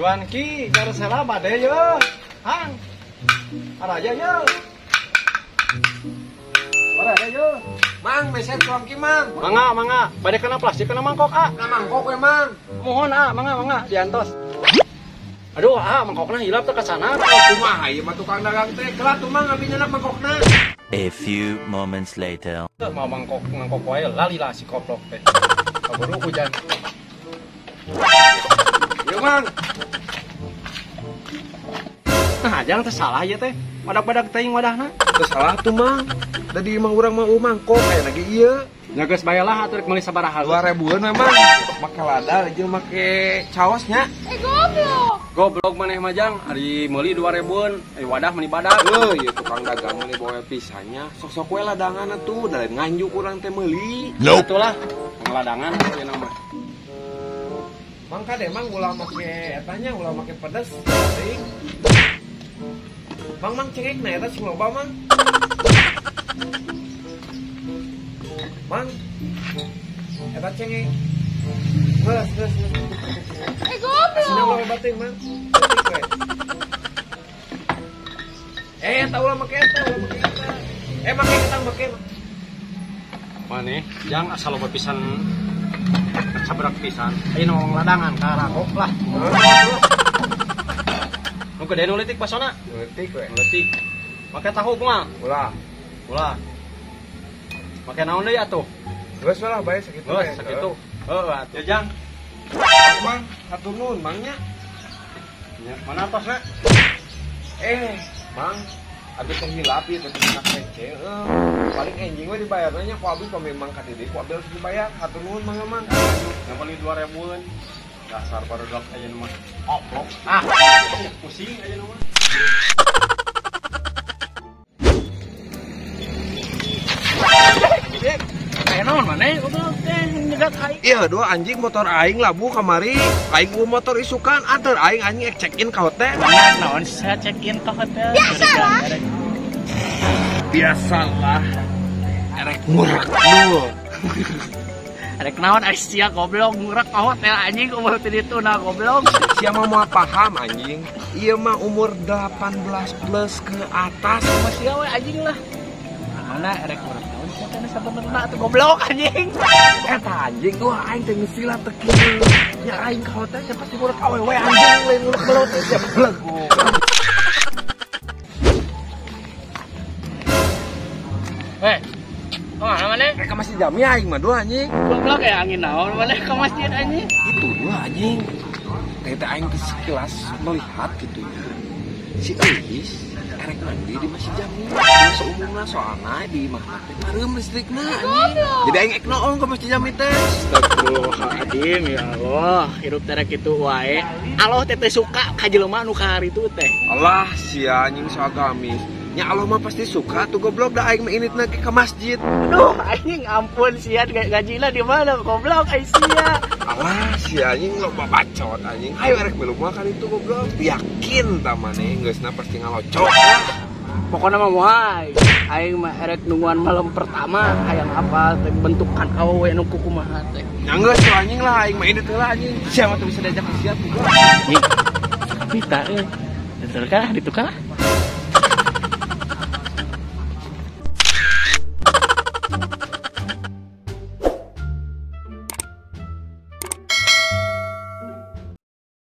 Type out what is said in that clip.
Cuanki garusela bade ye. Hang. Araja ye. Araja ye. Mang, meser cuanki mang. Mangga, mangga. Bade kena plastik kena mangkok ah. Kena mangkok we mang. Mohon ah, mangga, mangga diantos. Aduh, ah mangkokna hilap teh ka sana. Kumaha ieu mah tukang dagang teh. Kelah tuh mang abi nyenak mangkokna. A few moments later. Mau mangkok mangkok wae lalila si koplok teh. Kaburu hujan. Yo mang. Nah, jangan teh salah ya teh. Badak-badak teuing wadahna. Teu salah tuh mang. Da di imah urang mah mangkok aya lagi ieu. Ya geus bae lah atuh rek meuli sabaraha. 2000-an memang. Make lada jeung make caos nya. Eh goblok. Goblok maneh mah jang, ari meuli 2000-an, wadah meuni badak. Heuh, ieu tukang dagang meuni bawa pisannya. Sok-sok we ladangan atuh, da lain nganjuk urang teh meuli. Nope. Atulah, ngeladangan ieu mah. Mang kade mang ulah make eta nya, ulah make pedes. Teuing. Mang mang cengek na eta sing loba mang. Mang. Eta cengek. Geus, geus, geus. Eh goblok. Sini ulah loba teuing mang. Eh eta ulah make eta, ulah make eta. Eh make eta make. Maneh jang asal loba pisan sabrak pisan. Ayeuna ngomong ladangan karakok lah. Nu gede nu leutik basona. Leutik we. Leutik. Make tahu kumaha? Ulah. Ulah. Make naon deui atuh? Geus lah bae sakitu. Geus sakitu. Heuh atuh. Ya jang. Mang, hatur nuhun mang nya. Nya, mana tosna? Eh, mang, abi teh hilap ieu teh anak kece heuh. Paling enjing we dibayarna nya ku abi pami mang ka dieu ku abi harus dibayar. Hatur nuhun mang mang. Meuli 2000-an. Dasar barudak ayeuna mah. Oplok. Ah, pusing ayeuna mah. Kayak naon maneh goblok teh nyegat aing. Iya, dua anjing motor aing labu kamari. Aing eueuh motor isukan anter aing anjing ek check in ka hotel. Naon saya check in ka hotel. Biasalah. Biasalah. Erek murah lu. Erek naon ai sia goblok murah ka hotel anjing umur teh ditu na goblok. Sia mah moal paham anjing. Ieu mah umur 18 plus ke atas. Masih we anjing lah. Mana erek murah naon sia teh sabenerna atuh goblok anjing. Eta anjing tuh aing teh geus sila teh kieu. Nya aing ka hotel nya pasti murah awewe anjing lain ngurek belut teh sia belegu. Heh. Kemana maneh? Ka masjid jami aing mah dua anjing. Goblok ya angin naon maneh ka masjid anjing. Itu dua anjing. Teh teh aing teh sekilas melihat gitu ya. Si Elis erek mandi di masjid jami. Seumumna soalna di imah teh marem listrikna anjing. Jadi aing ek noong ka masjid jami teh. Astagfirullahaladzim ya Allah, hirup teh rek kitu wae. Allah teh teh suka ka jelema nu kahari itu teh. Allah sia anjing saagamis. Nya Allah mah pasti suka tuh goblok da aing mah initna ke masjid. Aduh anjing ampun sia gajina di mana goblok ai sia. Alah sia anjing loba bacot anjing. Ayo erek milu mah kan itu goblok. Yakin ta maneh geusna pasti ngalocok. Pokoknya mah moal aing mah erek nungguan malam pertama hayang apa teh bentukan awewe nu kumaha teh. Nya geus anjing lah aing mah indit heula anjing. Sia mah teu bisa diajak sia tuh. Nih. Pita euy. Betul kah ditukar?